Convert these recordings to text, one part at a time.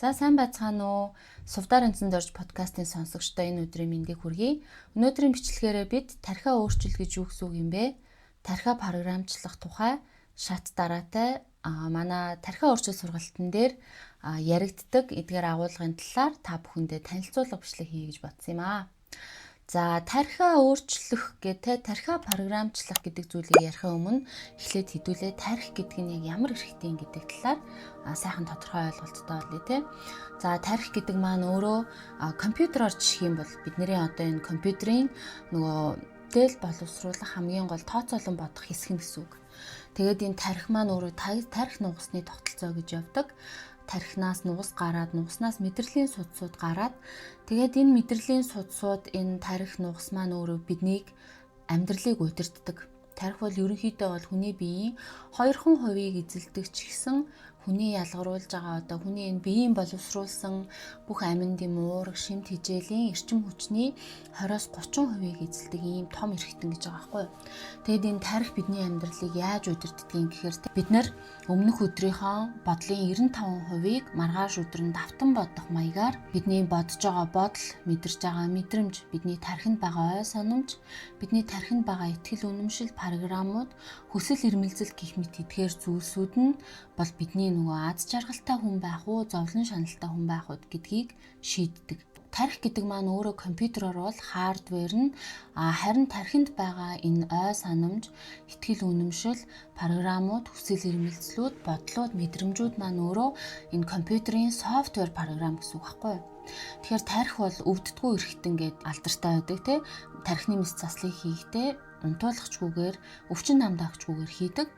За, сайн байцгаана уу? Сувдар Өнцөнд орж подкастын сонсогчдоо энэ өдрийн мэндийг хүргэе. Өнөөдрийн бичлэгээрээ бид тархиа өөрчил гэж юу гэсэн үг юм бэ? Тархиа програмчлах тухай шат дараатай манай тархиа өөрчил сургалтын дээр яригддаг эдгээр агуулгын талаар та бүхэндээ танилцуулга бичлэг хийе гэж бодсон юм аа. За, тархиа өөрчлөх гэх те, тархиа програмчлах гэдэг зүйлийг ярихын өмнө эхлээд хэдүүлээ тархи гэдэг нь яг ямар эрхтэн гэдэг талаар сайхан тодорхой ойлголттой болъё те. За, тархи гэдэг маань өөрөө компьютероор жишэх юм бол бидний одоо энэ компьютерийн нөгөө дээл боловсруулах хамгийн гол тооцоолон бодох хэсэг нь гэсэн үг. Тэгээд энэ тархи маань өөрөө тархи нугасны тогтолцоо гэж явдаг. Тархинаас нугас гараад, нугаснаас мэдрэлийн судсууд гараад, тэгээд энэ мэдрэлийн судсууд, энэ тархи нугас маань өөрөө биднийг амьдралыг удирддаг. Тархи бол ерөнхийдөө бол хүний биеийн 2% эзэлдэг ч гэсэн хүний ялгаруулж байгаа, одоо хүний энэ биеийн боловсруулсан бүх аминд юм уураг, шимт хижээлийн эрчим хүчний 20-оос 30%-ийг эзэлдэг ийм том эрхтэн гэж байгаа байхгүй юу. Тэгээд энэ тархи бидний амьдралыг яаж удирддгийг гэхээр бид нар өмнөх өдрийнхөө бодлын 95%-ийг маргааш өдөр нь давтан бодох маягаар бидний бодож байгаа бодол, мэдэрч байгаа мэдрэмж, бидний тархинд байгаа ой санамж, бидний тархинд байгаа итгэл үнэмшил, програмууд, хүсэл эрмэлзэл гэх мэт эдгээр зүйлсүүд нь бол бидний нөгөө аз жаргалтай хүн байх уу, зовлон шаналтай хүн байх уу гэдгийг шийддэг. Тархи гэдэг маань өөрөө компьютероор бол hardware нь, харин тархинд байгаа энэ ой санамж, итгэл үнэмшил, програмууд, хүсэл эрмэлзлүүд, бодлууд, мэдрэмжүүд маань өөрөө энэ компьютерийн software програм гэсэн үг байхгүй юу? Тэгэхээр тархи бол өвддгүү эрхтэн гээд алдартай байдаг те. Тархины мэс заслыг хийхдээ унтуулахчгүйгээр, өвчин намдаагчгүйгээр хийдэг.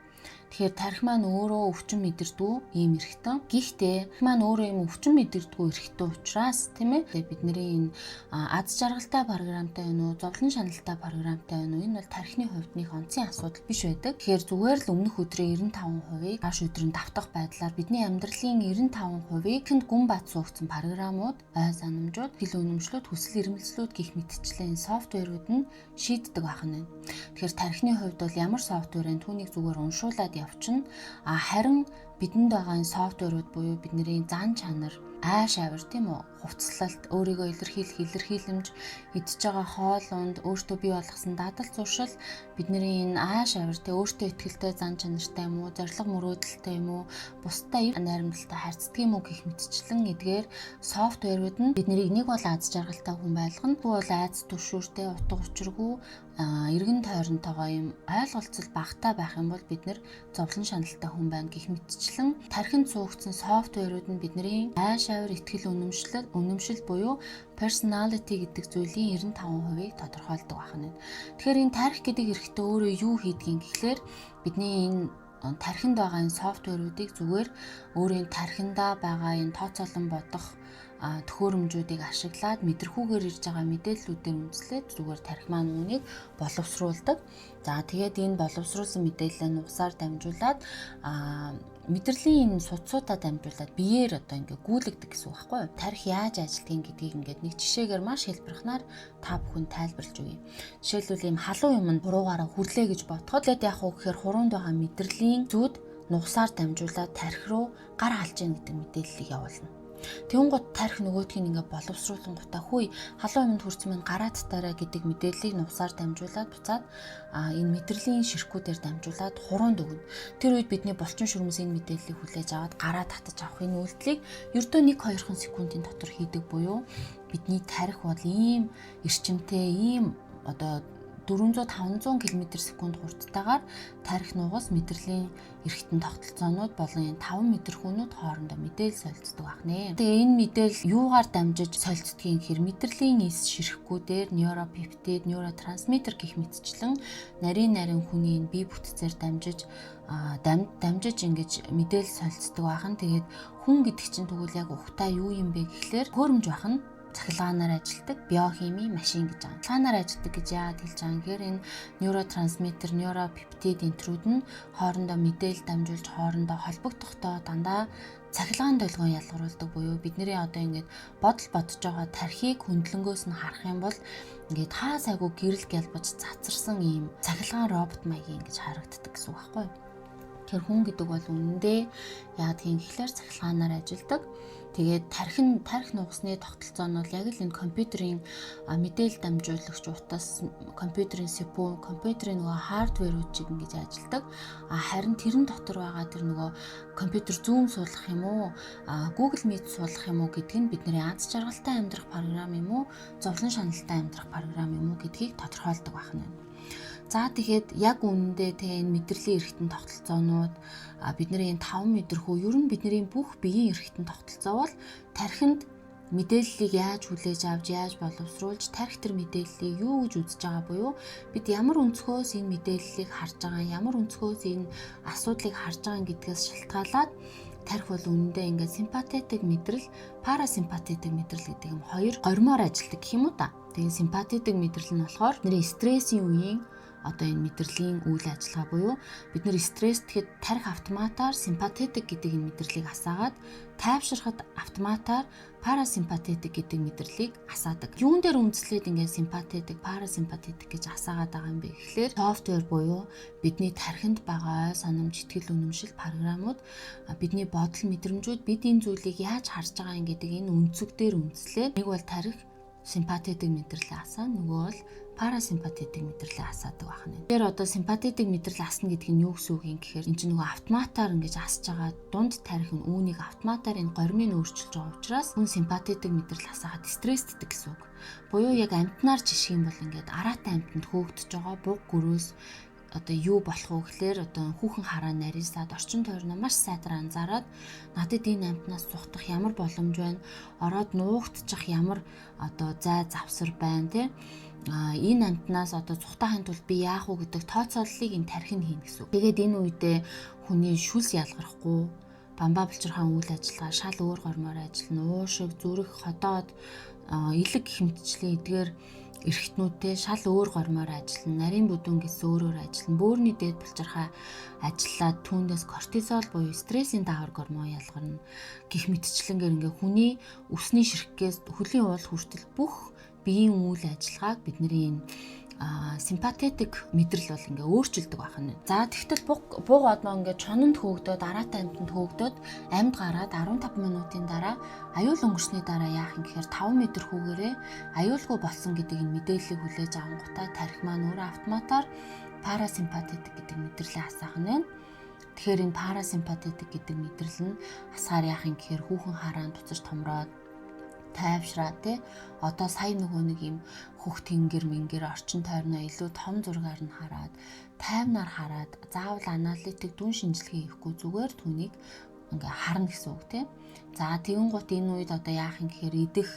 Тэгэхээр тархи маань өөрөө өвчин мэдэрдэггүй ийм эрхтэн. Гэхдээ маань өөрөө ийм өвчин мэдэрдэггүй эрхтэн учраас, тийм ээ, бидний энэ аз жаргалтай програмтай байна уу, зовлон шаналтай програмтай байна уу, энэ бол тархины хувьд нэг онцгийн асуудал биш байдаг. Тэгэхээр зүгээр л өмнөх өдрийн 95%-ийг маргааш өдөр нь давтах байдлаар бидний амьдралын 95%-ийг тэнд гүн бат суугдсан програмууд, ой санамжууд, хэл үнэмшлүүд, хүсэл эрмэлзлүүд гэх мэтчлэн software үүд нь шийддэг байх нь. Тэгэхээр тархины хувьд бол ямар software вэ, түүнийг зүгээр уншуулад явчихна. А харин бидэнд байгаа энэ software үүд буюу бидний зан чанар, ааш авир, тийм үү, хувцлалт, өөрийгөө илэрхийлэх илэрхийлэмж, идж байгаа хоол унд, өөртөө бий болгосон дадал зуршил, бидний энэ ааш авир, тэ, өөртөө итгэлтэй зан чанартай юм уу, зориг мөрөөдөлтэй юм уу, бусдад найрамдалтай харьцдаг юм уу гэх мэтчлэн эдгээр software үүд нь биднийг нэг бол аз жаргалтай хүн байлгана, бол айдас түгшүүртэй, утга учиргүй, эргэн тойронтойгоо юм ойлголцол багатай байх юм бол бид нар зовлон шаналтай хүн байна гэх мэтчлэн тархинд суугдсан software үүд нь бидний ааш авир, итгэл үнэмшил буюу personality гэдэг зүйлийн 95%-ийг тодорхойлдог байх нь. Тэгэхээр энэ тархи гэдэг эрхтэн өөрөө юу хийдгийг гэхлээр бидний энэ тархинд байгаа энэ software уудыг зүгээр өөрийн тархиндаа байгаа энэ тооцоолон бодох төхөөрөмжүүдийг ашиглаад, мэдрэхүүгээр ирж байгаа мэдээллүүдээр үндэслээд зүгээр тархи маань үүнийг боловсруулдаг. За, тэгээд энэ боловсруулсан мэдээлэлээ нугасаар дамжуулаад, мэдрэлийн энэ судсуудаа дамжуулаад биеэр одоо ингээ гүйлгдэг гэсэн үг байхгүй юу? Тархи яаж ажилладгийг гэдгийг ингээд нэг жишээгээр маш хэлбэрхнаар та бүхэн тайлбарлаж өгье. Жишээлбэл, ийм халуун юмд хуруугаараа хүрлээ гэж бодоход, тэгээд яах вэ гэхээр хуруунд байгаа мэдрэлийн зүүд нугасаар дамжуулаад тархи руу гар халж гин гэдэг мэдээллийг явуулна. Тэнгүүт тархи нөгөөдгийг ингээ боловсруулангуудаа хүй, халуун юмд хүрсэн маань гараа татаарай гэдэг мэдээллийг нугасаар дамжуулаад буцаад энэ мэдрэлийн ширхгүүдээр дамжуулаад хуруунд өгнө. Тэр үед бидний булчин шүрмэс энэ мэдээллийг хүлээж аваад гараа татаж авах энэ үйлдэлийг ердөө 1-2 секундын дотор хийдэг буюу бидний тархи бол ийм эрчимтэй, ийм одоо 400 500 км секунд хурдтайгаар тархи, нугас, мэдрэлийн эрхтэн тогтолцоонууд болон энэ 5 мэдрэхүүнүүд хоорондоо мэдээлэл солилцдог байх нэ. Тэгээ энэ мэдээлэл юугаар дамжиж солилцдгийг гэхээр мэдрэлийн эс ширхгүүдээр нейропептид, нейротрансмиттер гэх мэтчлэн нарийн нарийн хүний энэ бие бүтцээр дамжиж ингэж мэдээлэл солилцдог байх нь. Тэгээд хүн гэдэг чинь тэгвэл яг ухтаа юу юм бэ гэхлээр хөөрөмж байх нь цахилгаанаар ажилладаг биохимийн машин гэж байгаа. Цахилгаанаар ажилладаг гэж яагаад хэлж байгаа юм гэхээр энэ нейротрансмиттер, нейропептид энтрүүд нь хоорондоо мэдээлэл дамжуулж, хоорондоо холбогдохдоо дандаа цахилгаан долгион ялгаруулдаг буюу бидний одоо ингээд бодол бодож байгаа тархийг хөндлөнгөөс нь харах юм бол ингээд хаа сайгүй гэрэл гялбаж цацарсан ийм цахилгаан робот маягийн ингэж харагддаг гэсэн үг байхгүй юу? Тэгэхээр хүн гэдэг бол үнэндээ яадгийн гэхлээр цахилгаанаар ажилладаг Тэгээд тархи нугасны тогтолцоо нь бол яг л энэ компьютерийн мэдээлэл дамжуулагч утас, компьютерийн CPU, компьютерийн нөгөө hardware-үүд чиг ингэж ажилладаг. Харин тэрэн дотор байгаа тэр нөгөө компьютер Zoom суулгах юм уу, Google Meet суулгах юм уу гэдг нь бидний аз жаргалтай амьдрах програм юм уу, зовлон шаналтай амьдрах програм юм уу гэдгийг тодорхойлдог байх нь. За тэгэхээр яг үнэндээ тэ энэ мэдрэлийн эрхтэн тогтолцоонууд, бидний энэ 5 мэдрэхүй, ер нь бидний бүх биеийн эрхтэн тогтолцоо бол тархинд мэдээллийг яаж хүлээж авч, яаж боловсруулж, тархи тэр мэдээллийг юу гэж үзэж байгаа буюу бид ямар өнцгөөс энэ мэдээллийг харж байгаа, ямар өнцгөөс энэ асуудлыг харж байгаа гэдгээс шалтгаалаад тархи бол үнэндээ ингээд симпатетик мэдрэл, парасимпатетик мэдрэл гэдэг юм хоёр гормоор ажилладаг гэх юм уу та. Тэгээ симпатетик мэдрэл нь болохоор бидний стрессийн үеийн одоо энэ мэдрэлийн үйл ажиллагаа буюу бид нэр стресстхэд тархи автоматар симпатетик гэдэг энэ мэдрэлийг асаагаад, тайвширхад автоматар парасимпатетик гэдэг мэдрэлийг асаадаг. Юун дээр үндэслээд ингээд симпатетик, парасимпатетик гэж асаагаад байгаа юм бэ гэхлээр software буюу бидний тархинд байгаа ой санамж, итгэл үнэмшил, програмууд, бидний бодол мэдрэмжүүд, бид энэ зүйлийг яаж харж байгаа юм гэдэг энэ өнцөг дээр үндэслээд нэг бол тархи симпатетик мэдрэлээ асаа, нөгөө бол парасимпатетик мэдрэлээ асаадаг байх нь. Тэгэхээр одоо симпатетик мэдрэл асна гэдэг нь юу гэсэн үг юм гэхээр энэ чинь нөгөө автоматар ингэж асж байгаа дунд тархи нь үүнийг автоматар энэ гормыг өөрчилж байгаа учраас хүн симпатетик мэдрэл асаагаад стрессддэг гэсэн үг. Буюу яг амьтнаар жишг юм бол ингээд араатай амьтанд хөөгдөж байгаа буг гөрөөс одоо юу болох вэ гэхлээр одоо хүүхэн хараа нарийсаад орчин тойрноо маш сайтраа анзаараад надад энэ амьтнаас зугтах ямар боломж байна, ороод нуугдчих ямар одоо зай завсар байна те, энэ амьтнаас одоо зугтаахын тулд би яах вэ гэдэг тооцооллыг энэ тархи нь хийнэ гэсэн үг. Тэгээд энэ үедээ хүний шүлс ялгархгүй, бамбаа булчирхаан үйл ажиллагаа шал өөр гормоор ажиллана. Уушиг, зүрх, ходоод, элэг гэх мэтчлийн эдгээр эрхтнүүдтэй шал өөр гормоор ажиллана. Нарийн бүдүүн гэсэн өөрөөр ажиллана. Бөөрийн дээд булчирхай ажиллаад түүндээс кортизол буюу стрессийн даавар гормон ялгарна. Гэх мэтчлэнгээр ингээ хүний үсний ширхгээс хөлийн уул хүртэл бүх биеийн үйл ажиллагааг бидний энэ симпатетик мэдрэл бол ингээ өөрчилдөг байх нь. За тэгтэл буг одмоо ингээ чононд хөөгдөөд, араатай амьтанд хөөгдөөд амьд гараад 15 минутын дараа аюул өнгөрсний дараа яах юм гэхээр 5 метр хүүгээрээ аюулгүй болсон гэдэг энэ мэдээллийг хүлээж авангуудаа тархи маань өөрөө автоматар парасимпатетик гэдэг мэдрэлээ асаах нь байна. Тэгэхээр энэ парасимпатетик гэдэг мэдрэл нь асаар яах юм гэхээр хүүхэн хараан буцаж томроод тайвшраа те, одоо сая нөгөө нэг юм хөх тэнгэр мэнгэр орчин тойрноо илүү том зургаар нь хараад, тайвнаар хараад, заавал аналитик дүн шинжилгээ хийхгүй зүгээр түүнийг ингээ харна гэсэн үг те. За тэгэн гут энэ үед одоо яах юм гэхээр идэх,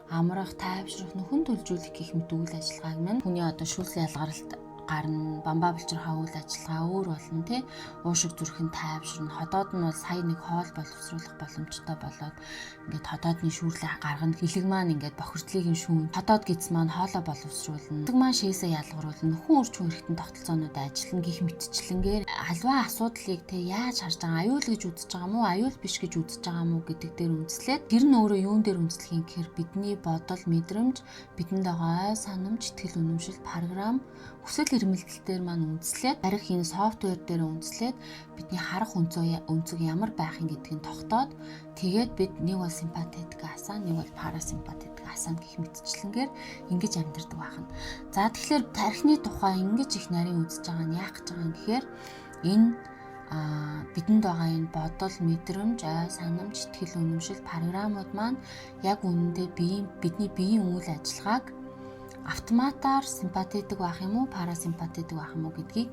амрах, тайвшрах, нөхөн төлжүүлэх гэх мэт үйл ажиллагааг минь хүний одоо шүлс ялгаралт гарна, бамбаа булчирхаа үйл ажиллагаа өөр болно те, уушиг зүрхэн тайвширна, ходоод нь бол сая нэг хоол боловсруулах боломжтой болоод ингээд ходоодны шүүрлээ гаргана, элэг маань ингээд бохирдлыг нь шүүн, ходоод гидс маань хоолоо боловсруулна, элэг маань шээсээ ялгаруулна, нөхөн үрчүүн эрхтэн тогтолцоонууд ажиллана гих мэтчлэнгээр альва асуудлыг те яаж харж байгаа, аюул гэж үзэж байгаа мó, аюул биш гэж үзэж байгаа мó гэдэг дээр үндэслээд тэр нь өөрөө юун дээр үндэслэх юм гэхээр бидний бодол мэдрэмж, бидэнд байгаа ой санамж, итгэл үнэмшил, програм, хүсэл эрмэлзэл дээр маань үндэслээд, барих энэ софтвер дээр үндэслээд бидний харах өнцөг ямар байх юм гэдгийг тогтоод тэгээд бид нэг бол симпатетик асаа, нэг бол парасимпатетик асаа гэх мэтчлэнгээр ингэж амьдардаг байна. За тэгэхээр тархины тухай ингэж их нарийн үзэж байгаа нь яах гэж байгаа юм гэхээр энэ бидэнд байгаа энэ бодол, мэдрэмж, ой санамж, итгэл үнэмшил, програмууд маань яг үнэндээ бидний биеийн үйл ажиллагааг автоматар симпатетик байх юм уу, парасимпатетик байх юм уу гэдгийг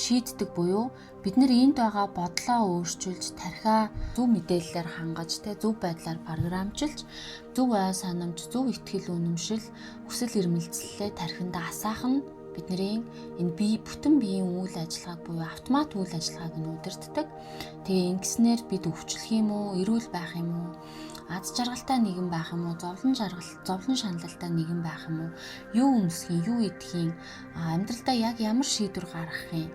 шийддэг буюу бид нэр энд байгаа бодлоо өөрчилж, тархиа зөв мэдээллээр хангаж, тэ зөв байдлаар програмчилж, зөв ой санамж, зөв итгэл үнэмшил, хүсэл эрмэлзлээ тархиндаа асаах нь бидний энэ бие бүтэн биеийн үйл ажиллагааг буюу автомат үйл ажиллагааг нь удирддаг. Тэгээ ингэснээр бид өвчлөх юм уу, эрүүл байх юм уу, аз жаргалтай нэгэн байх юм уу, зовлон жаргал, зовлон шаналлтай нэгэн байх юм уу, юу өмсөх юм, юу идэх юм, амьдралдаа яг ямар шийдвэр гаргах юм,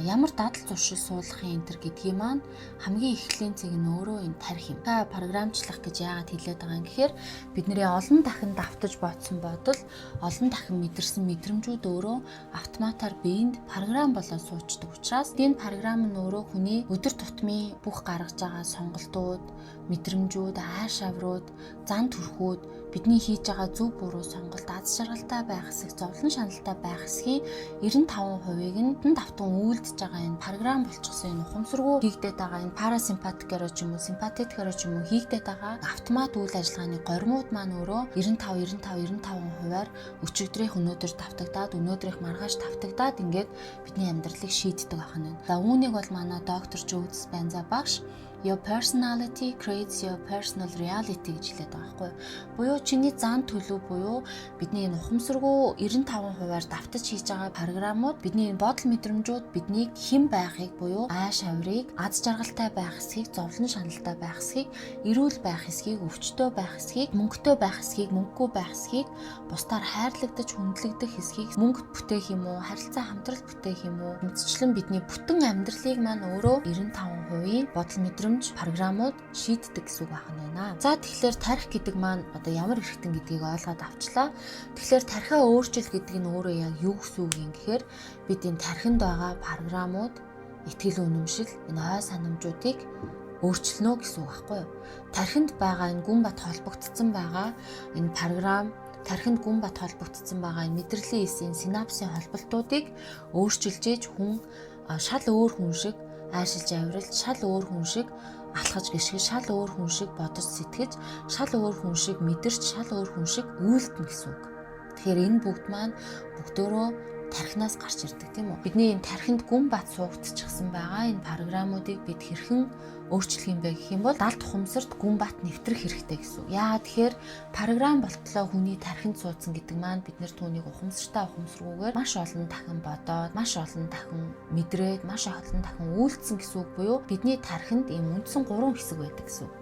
ямар дадал зуршил суулгах юм энэ төр гэдгийг маань хамгийн эхлэлийн цэг нь өөрөө энэ тарих юм. Та програмчлах гэж яагаад хэлээд байгаа юм гэхээр бидний олон дахин давтаж бодсон бодол, олон дахин мэдэрсэн мэдрэмжүүд өөрөө автоматар биеинд програм болоод суучдаг учраас энэ програм нь өөрөө хүний өдөр тутмын бүх гаргаж байгаа сонголтууд, мэдрэмжүүд, ааш аврууд, зан төрхүүд, бидний хийж байгаа зөв буруу сонголт, аз жаргалтай байх хэсэг, зовлон шаналтай байх хэсгийн 95%-ийг нь давтан үйлдэж байгаа энэ програм болчихсон, энэ ухамсаргүй хийгдээд байгаа энэ парасимпатикаараа ч юм уу, симпатикаараа ч юм уу хийгдээд байгаа автомат үйл ажиллагааны горимууд маань өөрөө 95 95 95%-аар өчигдрийнх өнөөдөр давтагдаад, өнөөдрийнх маргааш давтагдаад, ингээд бидний амьдралыг шийддэг байх нь. За, үүнийг бол манай доктор Joe Dispenza багш "Your personality creates your personal reality" гэж хэлээд байгаа байхгүй юу? Буюу чиний зан төлөв буюу бидний энэ ухамсаргүй 95%-аар давтаж хийж байгаа програмууд, бидний энэ бодол мэдрэмжүүд биднийг хэн байхыг буюу ааш авирыг, аз жаргалтай байх хэсгийг, зовлон шаналтай байх хэсгийг, эрүүл байх хэсгийг, өвчтөй байх хэсгийг, мөнгөтэй байх хэсгийг, мөнгөгүй байх хэсгийг, бусдаар хайрлагдаж хүндлэгдэх хэсгийг, мөнгө бүтээх юм уу, харилцаа хамтрал бүтээх юм уу, мэтчлэн бидний бүтэн амьдралыг маань өөрөө 95%-ийн бодол мэдрэмж, програмууд шийддэг гэсэн үг байна байна. За, тэгэхээр тархи гэдэг маань одоо ямар эрхтэн гэдгийг ойлгоод авчлаа. Тэгэхээр тархиа өөрчил гэдэг нь өөрөө яг юу гэсэн үг юм гэхээр бид энэ тархинд байгаа програмууд, итгэл үнэмшил, энэ ой санамжуудыг өөрчилнө гэсэн үг байхгүй юу? Тархинд байгаа энэ гүн бат холбогдсон байгаа энэ програм, тархинд гүн бат холбогдсон байгаа энэ мэдрэлийн эсийн синапсын холболтуудыг өөрчилж ээж хүн шал өөр хүн шиг аашилж авиралж, шал өөр хүн шиг алхаж гიშгэж, шал өөр хүн шиг бодож сэтгэж, шал өөр хүн шиг мэдэрч, шал өөр хүн шиг үйлдэнэ гэсэн үг. Тэгэхээр энэ бүгд маань бүгдөө тархинаас гарч ирдэг, тийм үү? Бидний энэ тархинд гүн бат суугдчихсан байгаа энэ програмуудыг бид хэрхэн өөрчлөх юм бэ гэх юм бол далд ухамсарт гүн бат нэвтрэх хэрэгтэй гэсэн. Яагаад тэгэхээр програм болтлоо хүний тархинд суудсан гэдэг маань бид нэр түүнийг ухамсартай ухамсаргүйгээр маш олон дахин бодоод, маш олон дахин мэдрээд, маш олон дахин үйлдсэн гэсэн үг буюу бидний тархинд ийм үндсэн гурван хэсэг байдаг гэсэн үг.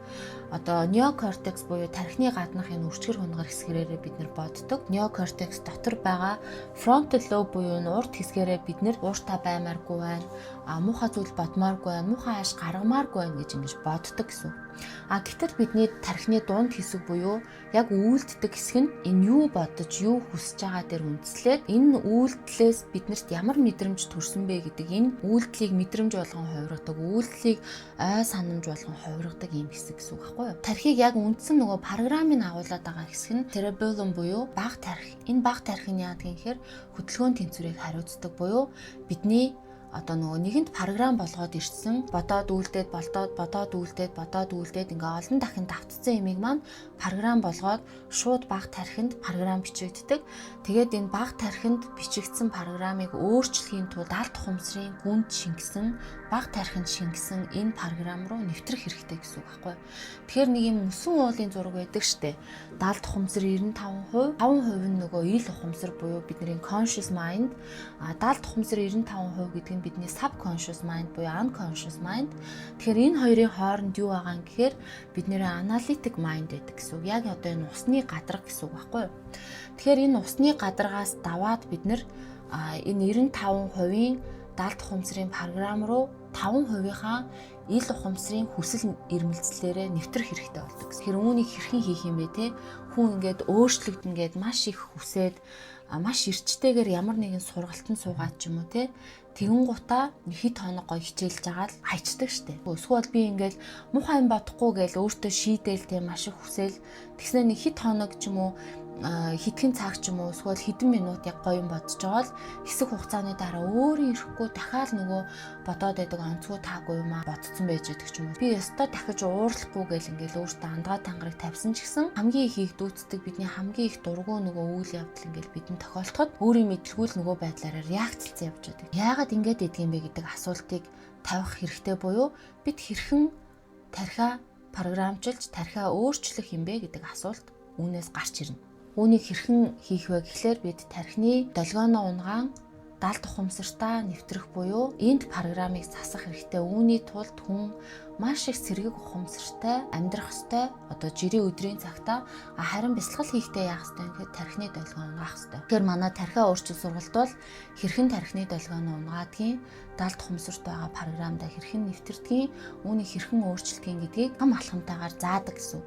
Одоо неокортекс буюу тархины гаднах энэ үрчгэр хунгар хэсгэрээрээ бид нар боддог. Неокортекс дотор байгаа frontal lobe буюу энэ урд хэсгээрээ бид нар ууртай баймааргүй байна, муухай зүйл бодмооргүй байна, муухай ааш гаргамааргүй байна гэж ингэж боддог гэсэн. А гэтэл бидний тархины дунд хэсэг буюу яг үйлддэг хэсэг нь энэ юу бодож, юу хүсэж байгаа дээр үндэслээд, энэ үйлдэлээс биднэрт ямар мэдрэмж төрсөн бэ гэдэг энэ үйлдэлийг мэдрэмж болгон хувиргадаг, үйлдэлийг ой санамж болгон хувиргадаг ийм хэсэг гэсэн үг байхгүй юу? Тархийг яг үндсэн нөгөө програмыг агуулад байгаа хэсэг нь cerebellum буюу баг тархи. Энэ баг тархи нь яадаг юм гэхээр хөдөлгөөн тэнцвэрийг хариуцдаг буюу бидний одоо нөгөө нэгэнд програм болгоод ирсэн, бодоод үйлдээд, болдоод бодоод үйлдээд, бодоод үйлдээд, ингээ олон дахин давтцсан юмыг маань програм болгоод шууд баг тархинд програм бичигддэг. Тэгээд энэ баг тархинд бичигдсэн програмыг өөрчлөхийн тулд далд ухамсарын гүнд шингэсэн, баг тархинд шингэсэн энэ програм руу нэвтрэх хэрэгтэй гэсэн үг байхгүй. Тэгэхээр нэг юм мөсөн уулын зураг байдаг штэ. Далд ухамсар 95%, 5% нь нөгөө ил ухамсар буюу бидний conscious mind, а далд ухамсар 95% гэдэг нь бидний subconscious mind буюу unconscious mind. Тэгэхээр энэ хоёрын хооронд юу байгаа юм гэхээр бидний analytic mind байдаг гэсэн үг. Яг одоо энэ усны гадарга гэсэн үг байхгүй юу? Тэгэхээр энэ усны гадаргаас даваад бид нэр энэ 95%-ийн далд ухамсарын програм руу 5%-ийнхаа ил ухамсарын хүсэл эрмэлзлээрээ нэвтрэх хэрэгтэй болдог. Тэгэхээр үүнийг хэрхэн хийх юм бэ, те? Хүн ингээд өөрчлөгдөн гээд маш их хүсээд, маш эрчтэйгээр ямар нэгэн сургалтанд суугаад ч юм уу, те, тэгэн гутаа хэд хоног гой хичээлж байгаа л хайчдаг штэ. Эсвэл би ингээл муухай юм бодохгүй гээл өөртөө шийдээл, те, маш их хүсэл, тэгснэ нэг хэд хоног ч юм уу, хэдхэн цаг ч юм уу, эсвэл хэдэн минут яг гоё юм бодож байгаа л хэсэг хугацааны дараа өөрөө ирэхгүй дахиад нөгөө бодоод байдаг онцгой таагүй юм а бодцсон байж байдаг ч юм уу. Би ёстой дахиж уурлахгүй гэл ингээл өөртөө андгаа тангараг тавьсан ч гэсэн хамгийн их хийгдүүцдэг, бидний хамгийн их дургу нөгөө үйл явдал ингээл бидэнд тохиолдоход өөрийн мэдлгүй л нөгөө байдлаараа реакцэлцэн явж байдаг. Яагаад ингэж идэх юм бэ гэдэг асуултыг тавих хэрэгтэй буюу бид хэрхэн тархиа програмчилж, тархиа өөрчлөх юм бэ гэдэг асуулт үүнээс гарч ирнэ. Үүнийг хэрхэн хийх вэ гэхлээр бид тархины долгионоо унагаан далд ухамсартаа нэвтрэх буюу энд програмыг засах хэрэгтэй. Үүний тулд хүн маш их сэргэг ухамсартай амьдрах ёстой. Одоо жирийн өдрийн цагтаа, харин бясалгал хийхдээ яах ёстой юм гэхэд тархины долгион унагаах ёстой. Тэгэхээр манай тархиа өөрчлөх сургалт бол хэрхэн тархины долгионоо унагаадгийг, далд ухамсарт байгаа програмдаа хэрхэн нэвтэрдгийг, үүнийг хэрхэн өөрчилдгийг гэдгийг ам алхамтайгаар заадаг гэсэн.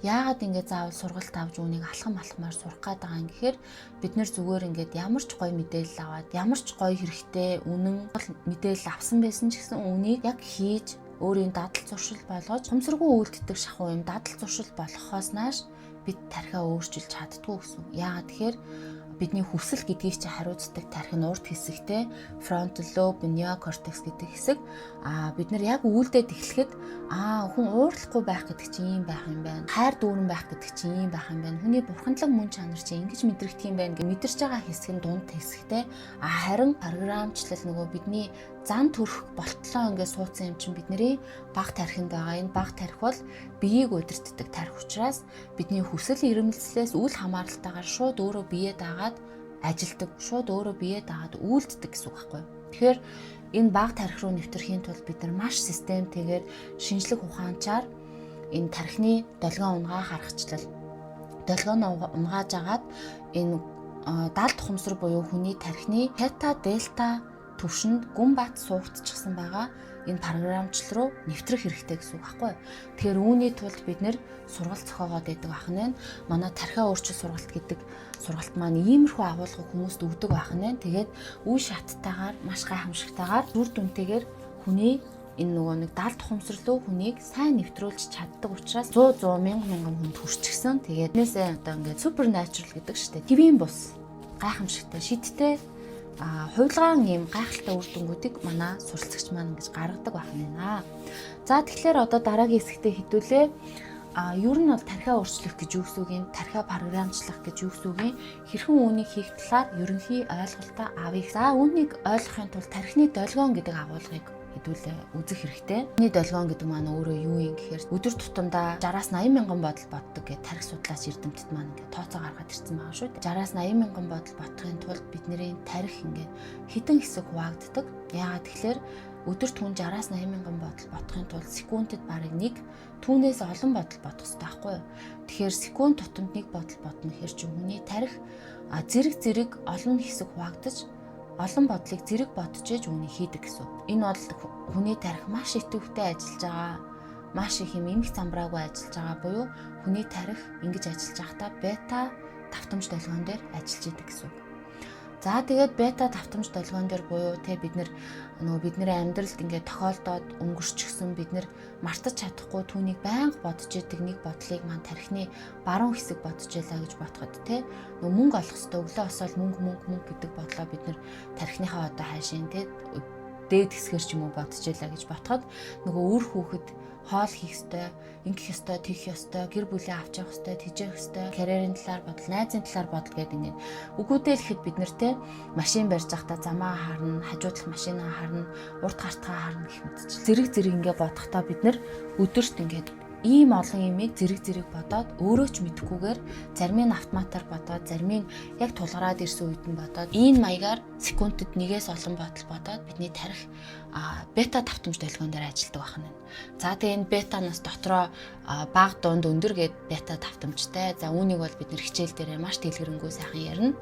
Яагаад ингэ заавал сургалт авч үүнийг алхам алхмаар сурах гээд байгаа юм гэхээр бид нэр зүгээр ингээд ямар ч гоё мэдээлэл аваад, ямар ч гоё хэрэгтэй үнэн мэдээлэл авсан байсан ч гэсэн үүнийг яг хийж өөрийн дадал зуршил болгож хумсаргүй үйлддэг шахуу юм дадал зуршил болохоос нааш бид тархиа өөрчилж чаддгүй гэсэн. Яагаад тэгэхээр бидний хүсэл гэдгийг чи хариуцдаг тархи нь урд хэсэгтээ frontal lobe, neocortex гэдэг хэсэг. А бид нар яг үйлдээд эхлэхэд хүн уурлахгүй байх гэдэг чинь ийм байх юм байна. Хайр дүүрэн байх гэдэг чинь ийм байх юм байна. Хүний бурханлаг мөн чанар чинь ингэж мэдрэгдэх юм байна гэж мэдэрч байгаа хэсэг нь дунд хэсэгтээ. А харин програмчлал нөгөө бидний зан төрөх болтлоо ингээд суудсан юм чинь бидний баг тархинд байгаа. Энэ баг тархи бол биеийг удирддаг тархи учраас бидний хүсэл эрмэлзлээс үл хамааралтайгаар шууд өөрөө бие дагаад ажилдаг, шууд өөрөө бие дагаад үйлддэг гэсэн үг байхгүй юу? Тэгэхээр энэ баг тархи руу нэвтрэхийн тулд бид нар маш системтэйгээр шинжлэх ухаанчаар энэ тархины долгион унгаах аргачлал, долгион унгааж агаад энэ далд ухамсар буюу хүний тархины тета, дельта төвшөнд гүн бат суугдчихсан байгаа энэ програмчлал руу нэвтрэх хэрэгтэй гэсэн үг байхгүй. Тэгэхээр үүний тулд бид нэр сургалт зохиогоод байдаг байх нь. Манай тархиа өөрчлөлт сургалт гэдэг сургалт маань иймэрхүү агуулга хүмүүст өгдөг байх нь. Тэгээд үе шаттайгаар маш гайхамшигтайгаар үр дүнтэйгээр хүний энэ нөгөө нэг далд ухамсарлуу хүнийг сайн нэвтрүүлж чаддаг учраас 100 100 мянган мянган хүнд хүрчихсэн. Тэгээд энээсээ одоо ингээд supernatural гэдэг штэ. Хэвийн бус гайхамшигтай шидтэй хувилгаан ийм гайхалтай үр дүнгуудыг манай суралцагч маань ингэж гаргадаг байх нь байна. За, тэгэхээр одоо дараагийн хэсэгтээ хэдүүлээ. Ер нь бол тархиа өөрчлөх гэж юу гэсэн үг юм, тархиа програмчлах гэж юу гэсэн үг юм, хэрхэн үүнийг хийх талаар ерөнхий ойлголтоо авъя. За, үүнийг ойлгохын тулд тархины долгион гэдэг агуулгыг хэдүүлээ үзэх хэрэгтэй. Тархины долгион гэдэг маань өөрөө юу юм гэхээр өдөр тутамдаа 60-аас 80 мянган бодол боддог гэж тархи судлаач эрдэмтэд маань ингээд тооцоо гаргаад ирсэн байгаа шүү дээ. 60-аас 80 мянган бодол бодохын тулд бидний тархи ингээд хэдэн хэсэг хуваагддаг. Яагаад тэгэхээр өдөрт хүн 60-аас 80 мянган бодол бодохын тулд секундэд бараг нэг, түүнээс олон бодол бодох хэрэгтэй байхгүй юу? Тэгэхээр секунд тутамд нэг бодол бодно гэхээр чинь хүний тархи зэрэг зэрэг олон хэсэг хуваагдаж олон бодлыг зэрэг бодож ээж үүнийг хийдэг гэсэн. Энэ бол хүний тархи маш идэвхтэй ажиллаж байгаа, маш их юм эмх замбраагүй ажиллаж байгаа буюу хүний тархи ингэж ажиллаж байхдаа бета давтамж долгион дээр ажиллаж идэг гэсэн үг. За, тэгээд бета давтамж долгион дээр буюу те бид нэр нөгөө бидний амьдралд ингээд тохиолдоод өнгөрчихсөн, бид нэр мартаж чадахгүй, түүнийг байнга бодож идэг нэг бодлыг маань тархины баруун хэсэг бодож байлаа гэж бодоход те нөгөө мөнгө олох хэвээр, өглөө босоод мөнгө, мөнгө, мөнгө гэдэг бодлоо бид нэр тархиныхаа одоо хайшин те дээд хэсгээр ч юм уу бодож байлаа гэж бодоход нөгөө үр хүүхэд, хоол хийх ёстой, ингэх ёстой, тэгэх ёстой, гэр бүлээ авч явах ёстой, тэжээх ёстой, карьерийн талаар бодол, найзын талаар бодол гэдэг ингээд үгүйдээ л ихэд бид нар те машин барьж байхдаа замаа харна, хажуудлах машинаа харна, урд гартгаа харна гэх мэт. Зэрэг зэрэг ингээд бодохдоо бид нар өдөрт ингээд ийм олон юмыг зэрэг зэрэг бодоод өөрөө ч мэдэхгүйгээр зарим нь автоматар бодоод, зарим нь яг тулгараад ирсэн үед нь бодоод, ийм маягаар секундэд нэгээс олон бодол бодоод бидний тархи бета давтамж долгион дээр ажилладаг байна. За, тэгээ энэ бетанаас дотроо бага, дунд, өндөр гээд бета давтамжтай. За, үүнийг бол бид нэр хичээл дээрээ маш дэлгэрэнгүй сайхан ярина.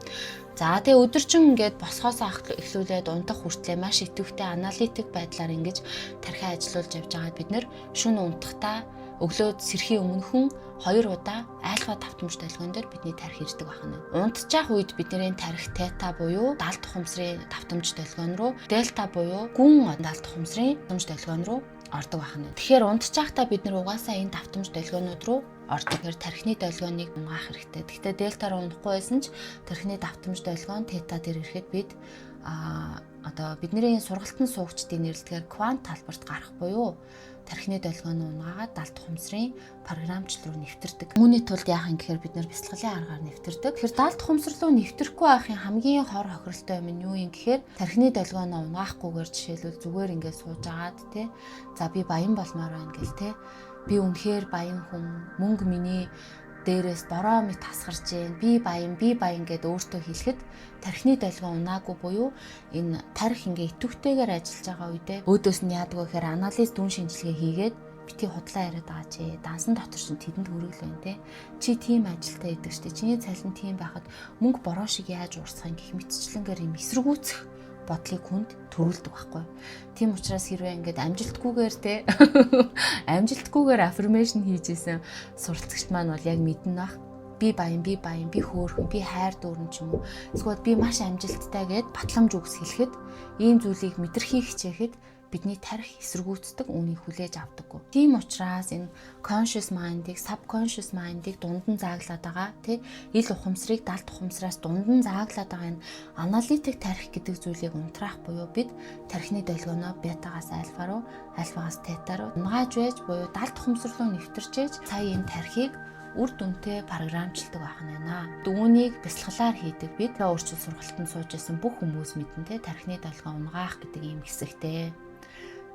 За, тэгээ өдөржин ингээд босхоос эхлүүлээд унтах хүртлээр маш идэвхтэй аналитик байдлаар ингэж тархиа ажиллуулж явж байгаад бид нэр шөнө унтахдаа өглөөд сэрхийн өмнөхөн хоёр удаа альфа давтамж долгион дээр бидний тархи ирдэг байна. Унтчих үед бидний тархи тета буюу далд ухамсарын давтамж долгион руу, дельта буюу гүн далд ухамсарын давтамж долгион руу ордог байна. Тэгэхээр унтчихтаа бид нар угаасаа энэ давтамж долгионууд руу ордог. Тэгэхээр тархины долгионыг унгаах хэрэгтэй. Гэхдээ дельта руу унахгүй байсан ч тархины давтамж долгион тета дээр ирэхэд бид одоо бидний сургалтын суугчдын нэрлэдгээр квант талбарт гарах буюу тархины долгионы унгаагаад далд ухамсарын програмчлал руу нэвтэрдэг. Үүний тулд яах юм гэхээр бид нэр бясалгалын аргаар нэвтэрдэг. Тэгэхээр далд ухамсар руу нэвтрэхгүй байхын хамгийн хор хохиролтой юм нь юу юм гэхээр тархины долгионоо унгаахгүйгээр, жишээлбэл, зүгээр ингээд сууж агаад те, за, би баян болмоор байна гэл те, би үнэхээр баян хүн, мөнгө миний дээрээс бороо мэт хасгарч гин, би баян, би баян гэд өөртөө хэлэхэд тархины долгион унаагүй буюу энэ тархи ингээ идэвхтэйгээр ажиллаж байгаа үедээ өөдөөс нь яадаг вэ гэхээр анализ, дүн шинжилгээ хийгээд бити худлаа яриад байгаа чи, дансан дотор чинь тэдэнд хүргэл байна те, чи тийм ажилтаа идэг штэ, чиний цалин тийм байхад мөнгө бороо шиг яаж уурсах юм гэх мэтчлэнгээр юм эсэргүүцэх бодлыг хүнд төрүүлдэг байхгүй. Тийм учраас хэрвээ ингээд амжилтгүйгээр те амжилтгүйгээр affirmation хийж исэн суралцагч маань бол яг мэднэ бах. Би баян, би баян, би хөөрхөн, би хайр дүүрэн ч юм уу. Эсвэл би маш амжилттай гэд батламж үгс хэлэхэд, ийм зүйлийг мэдрэхийг хичээхэд бидний тархи эсэргүүцэх бодлыг төрүүлдэг. Бидний тархи эсэргүүцдэг, үүнийг хүлээж авдаггүй. Тийм учраас энэ conscious mind-ыг, subconscious mind-ыг дунд нь зааглаад байгаа, тий, ил ухамсарыг далд ухамсараас дунд нь зааглаад байгаа энэ аналитик тархи гэдэг зүйлийг унтраах буюу бид тархины долгионоо бетагаас альфа руу, альфагаас тета руу унгааж байж буюу далд ухамсар руу нэвтэрч ээж сая энэ тархийг үр дүнтэй програмчилдаг байх нь байна. Үүнийг бясалгалаар хийдэг. Бид өөрчлөлт сургалтанд сууж исэн бүх хүмүүс мэднэ, те, тархины долгион унгаах гэдэг ийм хэсэгтэй.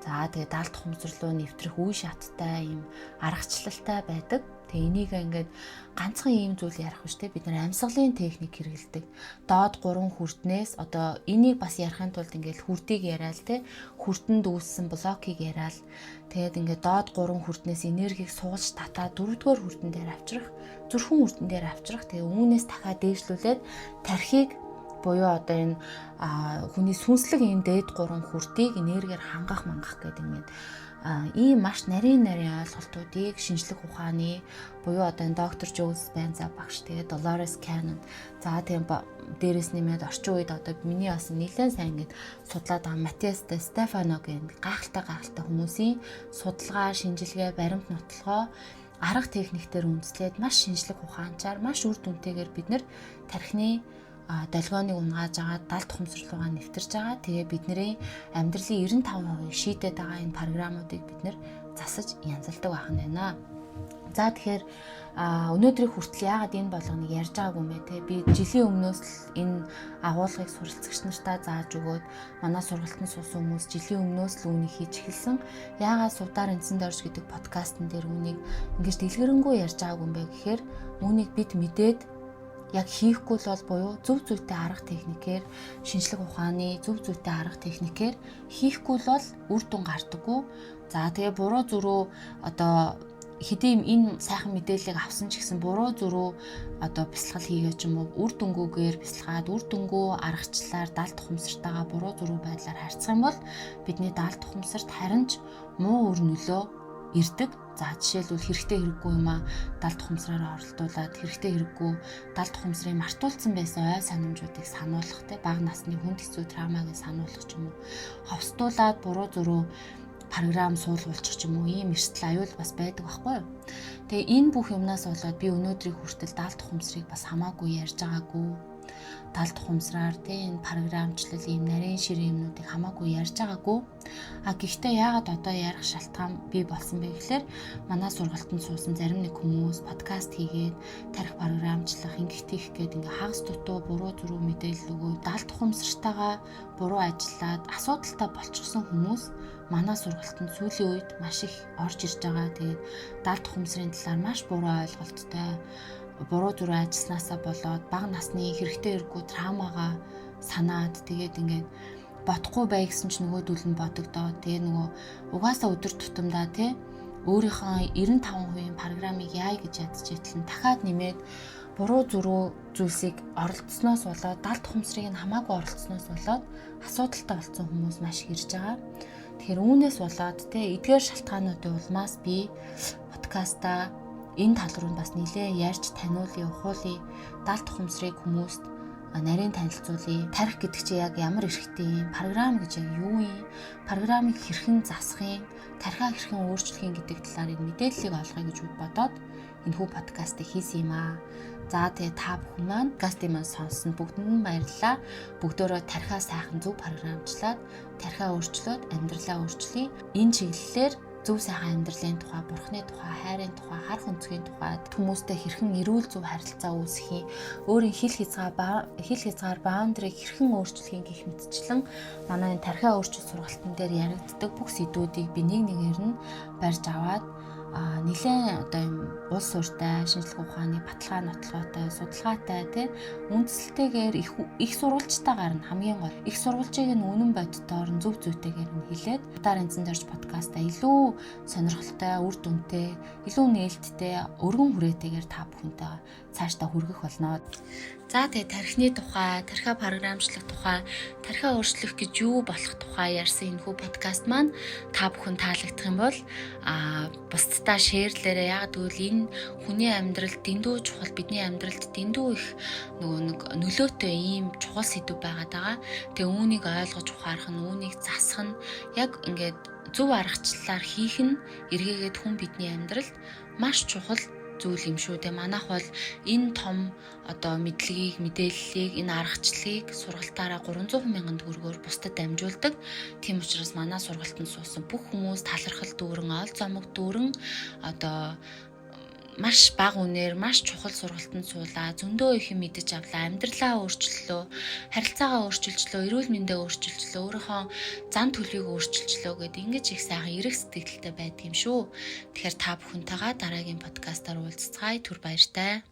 За, тэгээ далд ухамсар руу нэвтрэх үе шаттай ийм аргачлалтай байдаг. Тэгээ энийг ингээд ганцхан ийм зүйл ярих биш, те, бид нар амьсгалын техник хэрэглэдэг. Доод гурван хүрднээс одоо энийг бас ярихын тулд ингээд хүрдийг яриад, те, хүрдэнд үүссэн блокийг яриад, тэгээд ингээд доод гурван хүрднээс энергийг суулж татаад дөрөвдүгээр хүрдэн дээр авчрах, зүрхэн хүрдэн дээр авчрах. Тэгээ үүнээс дахиад дээшлүүлээд тархийг буюу одоо энэ хүний сүнслэг энэ дээд гурван хүрдийг энергиэр хангах мангах гэдэг ингээд ийм маш нарийн нарийн ойлголтуудыг шинжлэх ухааны буюу одоо энэ доктор Жо Диспенза багш, тэгээд Dolores Cannon, за, тийм, дээрэс нэмээд орчин үед одоо миний бас нэлээд сайн ингэж судлаад байгаа Матиас Де Стефано гэх гайхалтай гайхалтай хүмүүсийн судалгаа, шинжилгээ, баримт нотолгоо, арга техниктээр үндэслээд маш шинжлэх ухаанчаар, маш үр дүнтэйгээр бид нар тархины долгионыг унгааж байгаа, далд ухамсар руугаа нэвтэрч байгаа. Тэгээ бидний амьдралын 95% шийдээд байгаа энэ програмуудыг бид нар засаж янзалдаг байх нь байна. За, тэгэхээр өнөөдрийг хүртэл яагаад энэ болгоныг ярьж байгаагүй юм бэ, те? Би жилийн өмнөөс л энэ агуулгыг суралцагч нартаа зааж өгөөд, манай сургалтанд суусан хүмүүс жилийн өмнөөс л үүнийг хийж эхэлсэн. Яагаад Сувдаар Эндсэн Дорж гэдэг подкастн дээр үүнийг ингэж дэлгэрэнгүй ярьж байгаагүй юм бэ гэхээр үүнийг бид мэдээд яг хийхгүй л бол буюу зөв зүйтэй арга техникээр, шинжлэх ухааны зөв зүйтэй арга техникээр хийхгүй л бол үр дүн гардаггүй. За, тэгээ буруу зөрүү одоо хэдий энэ сайхан мэдээллийг авсан ч гэсэн буруу зөрүү одоо бясалгал хийгээ ч юм уу, үр дүнгүүгээр бясалгаад, үр дүнгүү аргачлалаар далд ухамсартайгаа буруу зөрүү байдлаар харьцах юм бол бидний далд ухамсарт харин ч муу үр нөлөө ирдэг. За, жишээлбэл, хэрэгтэй хэрэггүй юм а далд ухамсараараа оролдуулаад, хэрэгтэй хэрэггүй далд ухамсрын мартуулсан байсан ой санамжуудыг сануулах, те, бага насны хүнд хэцүү травмаг сануулах ч юм уу, ховсдуулаад буруу зөрүү програм суулгуулчих ч юм уу, ийм эрсдэл аюул бас байдаг байхгүй юу. Тэгээ энэ бүх юмнаас болоод би өнөөдрийг хүртэл далд ухамсарыг бас хамаагүй ярьж байгаагүй, далд ухамсараар, тий, энэ програмчлал, ийм нарийн ширээ юмнуудыг хамаагүй ярьж байгаагүй. А гэхдээ яагаад одоо ярих шалтгаан бий болсон бэ гэхээр манай сургалтанд суусан зарим нэг хүмүүс подкаст хийгээд тархи програмчлах, ингэх тийх гээд ингээ хагас дутуу буруу зөрүү мэдээлэл өгөө, далд ухамсартайгаа буруу ажиллаад асуудалтай болчихсон хүмүүс манай сургалтанд сүүлийн үед маш их орж ирж байгаа. Тэгээд далд ухамсарын талаар маш буруу ойлголттой, буруу зүрүү ажилласнаасаа болоод бага насны хэрэгтэй хэрэггүй травмагаа санаад, тэгээд ингээд бодохгүй бай гэсэн ч нөгөөдөл нь бодогдоо. Тэгээ нөгөө угаасаа өдөр тутамдаа, тий, өөрийнхөө 95% програмыг яая гэж ядчихэтэл нь дахиад нэмээд буруу зүрүү зүйлсийг оролцсноос болоод, далд ухамсарыг нь хамаагүй оролцсноос болоод асуудалтай болсон хүмүүс маш их ирж байгаа. Тэгэхээр үүнээс болоод, те, эдгээр шалтгаануудын улмаас би подкаста энэ тал руу бас нэлээ ярьж таниулъя, ухуулъя, далд ухамсарыг хүмүүст нарийн танилцуулъя. Тархи гэдэг чинь яг ямар эрхтэй юм, програм гэж яг юу юм, програмыг хэрхэн засах юм, тархиа хэрхэн өөрчлөх юм гэдэг талаар энэ мэдээллийг олгоё гэж бодоод энэхүү подкастыг хийсэн юм аа. За, тэгээ та бүхэн маань подкастыг маань сонссон бүгдэнд нь баярлалаа. Бүгдөө тархиа сайхан зөв програмчлаад, тархиа өөрчлөөд амьдралаа өөрчлөе. Энэ чиглэлээр зөв сайхан амьдралын тухай, бурхны тухай, хайрын тухай, харах өнцгийн тухай, хүмүүстэй хэрхэн эрүүл зөв харилцаа үүсгэхийг, өөрийн хил хязгаар boundary-г хэрхэн өөрчлөхийг гэх мэтчлэн манай энэ тархиа өөрчлөлт сургалтын дээр яригддаг бүх сэдвүүдийг би нэг нэгээр нь барьж аваад нэлээд одоо юм улс суртай, шинжлэх ухааны баталгаа нотолгоотой, судалгаатай, тий, үндсэлтэйгээр их их сурвалжтайгаар нь, хамгийн гол их сурвалжийг нь үнэн бодитоор нь, зөв зүйтэйгээр нь хэлээд Удаар Эндсэн Дорж подкаста илүү сонирхолтой, үр дүнтэй, илүү нээлттэй, өргөн хүрээтэйгээр та бүхэнтэйгээ цаашдаа хүргэх болно. За, тэгээ тархины тухай, тархиа програмчлах тухай, тархиа өөрчлөх гэж юу болох тухай ярьсан энэхүү подкаст маань та бүхэн таалагдах юм бол бусдад Бусдаа share лээрэй. Яг тэгвэл энэ хүний амьдрал дэндүү чухал, бидний амьдралд дэндүү их нөгөө нэг нөлөөтэй ийм чухал сэдэв байгаад байгаа. Тэгээ үүнийг ойлгож ухаарах нь, үүнийг засах нь яг ингээд зөв аргачлалаар хийх нь эргээгээд хүн бидний амьдралд маш чухал зүйл юм шүү дээ. Манайх бол энэ том одоо мэдлэгийг, мэдээллийг, энэ аргачлалыг сургалтаараа 300 мянган төгрөгөөр бусдад дамжуулдаг. Тийм учраас манай сургалтанд суусан бүх хүмүүс талархал дүүрэн, ол зомог дүүрэн одоо маш бага үнээр маш чухал сургалтанд суулаа. Зөндөө их юм мэдэж авлаа. Амьдралаа өөрчлөлөө, харилцаагаа өөрчилчлөө, эрүүл мэндээ өөрчилчлөө, өөрийнхөө зан төлөвийг өөрчилчлөө гэдэг ингэж их сайхан эрэх сэтгэлтэй байдаг юм шүү. Тэгэхээр та бүхэнтэйгээ дараагийн подкастаар уулзцгаая. Түр баяртай.